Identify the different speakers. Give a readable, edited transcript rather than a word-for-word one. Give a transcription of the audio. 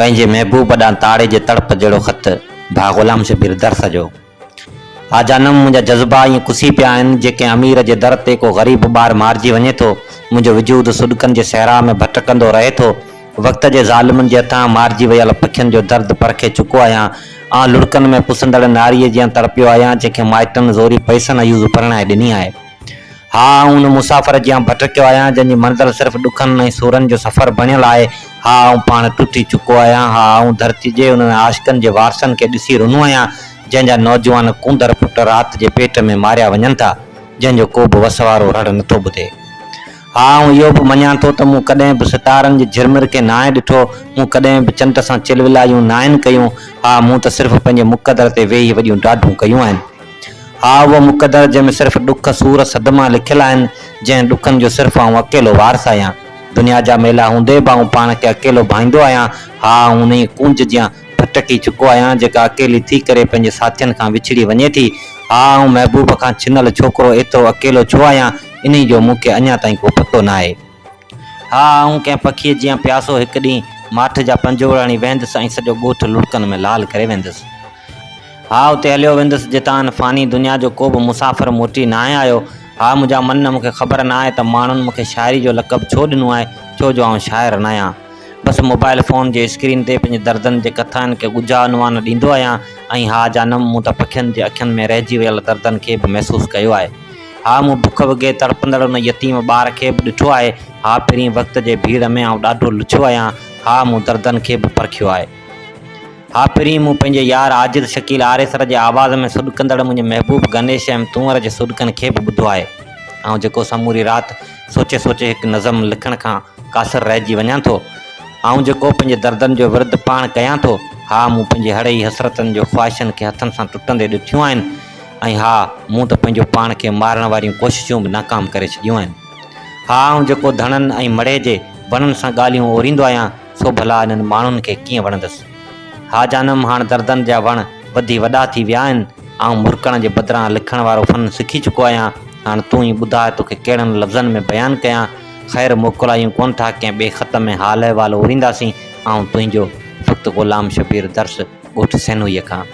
Speaker 1: پنهنجي محبوب ڏانهن تاڙي جي تڙپ جهڙو خط ڀاء غلام شبير درس جو. ها جانم منهنجا جذبا ائين ڪسي پيا آهن جيئن ڪنهن امير جي در تي ڪو غريب ٻار مارجي وڃي ٿو. منهنجو وجود سڏڪن جي صحرا ۾ ڀٽڪندو رهي ٿو. وقت جي ظالمن جي هٿان مارجي ويل پکين جو درد پرکي چڪو آهيان. آئون لڙڪن ۾ پسندڙ ناريء جيان تڙپيو آهيان جنهن کي مائٽن زوري پئسن عيوض پرڻائي ڏني آهي. ها آئون ان مسافر جيان ڀٽڪيو آهيان جنهن جي منزل صرف ڏکن ۽ سورن جو سفر بڻيل آهي. ها آئون پاڻ ٽٽي چڪو آهيان. ها آئون ڌرتي جي انهن عاشقن جي وارثن کي ڏسي رنو آهيان جنهن جا نوجوان ڪونڌر پٽ رات جي پيٽ ۾ ماريا وڃن ٿا جنهن جو ڪو به وس وارو رڙ نٿو ٻڌي. ها آئون اهو به مڃان ٿو ته مون ڪڏهن به ستارن جي جهرمر کي ناهي ڏٺو، مون ڪڏهن به چنڊ سان چلولايون ناهن ڪيون، ها مون ته صرف پنهنجي مقدر تي ويهي وڏيون ڊاڍون ڪيون آهن. ها اهو مقدر جنهن ۾ صرف ڏک، سور، صدما لکيل آهن، جنهن ڏکن جو صرف آئون اڪيلو وارث آهيان. دنيا جا ميلا هوندي به آئون پاڻ کي اڪيلو ڀائيندو آهيان. ها آئون انهيء ڪونج جيان ڀٽڪي چڪو آهيان، جيڪا اڪيلي ٿي ڪري پنهنجي ساٿين کان وڇڙي وڃي ٿي. ها آئون محبوب کان ڇنل ڇوڪرو ايترو اڪيلو ڇو آهيان، انهيء جو مون کي اڃا تائين ڪو پتو ناهي. ها آئون ڪنهن پکيء جيان پياسو هڪ ڏينهن ماٺ جا پنجوڙ هڻي ويهندس ۽ سڄو ڳوٺ لڙڪن ۾ لال ڪري ويندس. ها اتي هليو ويندس جتان هن فاني دنيا جو ڪو به مسافر موٽي ناهي آيو. ها منهنجا من مون کي خبر ناهي ته ماڻهن مون کي شاعري جو لقب ڇو ڏنو آهي ڇو جو آئون شاعر ناهيان. بس موبائل فون جي اسڪرين تي پنهنجي دردن جي ڪٿائن کي ڳجها عنوان ڏيندو آهيان ۽ ها جانم مون ته پکين جي اکين ۾ رهجي ويل دردن کي به محسوس ڪيو آهي. ها مون بک وگهي تڙپندڙ ان يتيم ٻار کي به ڏٺو آهي. ها پرين وقت جي ڀيڙ ۾ آئون ڏاڍو لڇيو آهيان. ها مون دردن کي به پرکيو آهي. ها پرين مون پنهنجي يار عاجز شڪيل آريسر جي آواز ۾ سڏڪندڙ منهنجي محبوب گنيش ايم تنور جي سڏڪن کي به ٻڌو آهي. آئون جيڪو سموري رات سوچي سوچي هڪ نظم لکڻ کان قاصر رهجي وڃان ٿو. آئون جيڪو پنهنجي دردن جو ورد پاڻ ڪيان ٿو. ها مون پنهنجي هڙئي حسرتن جو خواهشن کي هٿن سان ٽٽندي ڏٺيون آهن ۽ ها مون ته پنهنجو پاڻ کي مارڻ واريون ڪوششون به ناڪام ڪري ڇڏيون آهن. ها آئون جيڪو ڌڻن ۽ مڙهي جي وڻن سان ڳالهيون اوريندو آهيان. سو ڀلا انهن ماڻهن کي ڪيئن وڻندس؟ ها جانم هاڻ دردن جا وڻ وڌي وڏا ٿي ويا آهن. آئون مرڪڻ جي بدران لکڻ وارو فن سکي چڪو آهيان. هاڻ تون ئي ٻڌاء توکي ڪهڙن لفظن ۾ بيان ڪيان. خير موڪلايون ڪونه ٿا ڪنهن ٻئي خط ۾ حال احوال اورينداسين. آئون تنهنجو فقط غلام شبير درس ڳوٺ سينوئيء کان.